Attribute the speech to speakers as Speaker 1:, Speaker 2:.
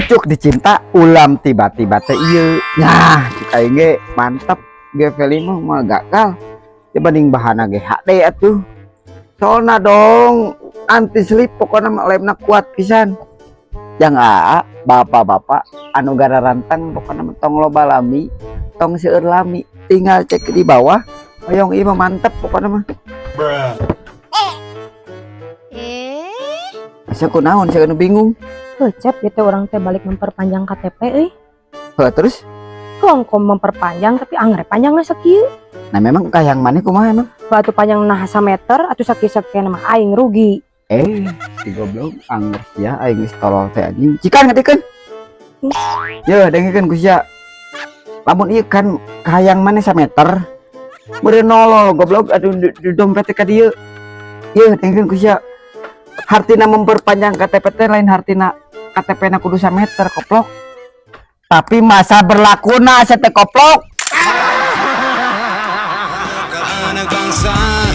Speaker 1: Ujuk-ujuk dicinta ulam tiba-tiba teh ieu. Nah, cek aing ge mantap GV5 mah gagal. Dibanding bahana ge HD atuh. Soalna dong anti slip, pokoknya mah lemna kuat pisan. Yang aa, bapak-bapak anu garanteng, pokoknya mah tong loba lami, tong seueur lami, tinggal cek di bawah. Hoyong ieu mah mantep pokoknya mah.
Speaker 2: Eh,
Speaker 1: Asa kunaon sia nu bingung?
Speaker 3: Heuh, Cep, gitu urang teh balik memperpanjang KTP euy.
Speaker 1: Heuh, terus?
Speaker 3: Kong memperpanjang, tapi angger panjangna sakieu.
Speaker 1: Nah, memang kahayang maneh kumaha emang?
Speaker 3: Batu panjang nah meter atuh sakieu sakieu mah aing rugi.
Speaker 1: Eh, si goblok, angger sia, aing geus tolol teh anjing. Cikan ngatikeun. Ye, dengekeun ku sia. Lamun ieu kan kahayang maneh sameter. Meureun nolol goblok aduh di dompet ka dieu. Ye, dengekeun ku sia. Hartina memperpanjang KTP teh lain hartina KTP na kudu sameter, koplok. Tapi masa berlakuna sia teh, koplok.
Speaker 4: Anak bangsa.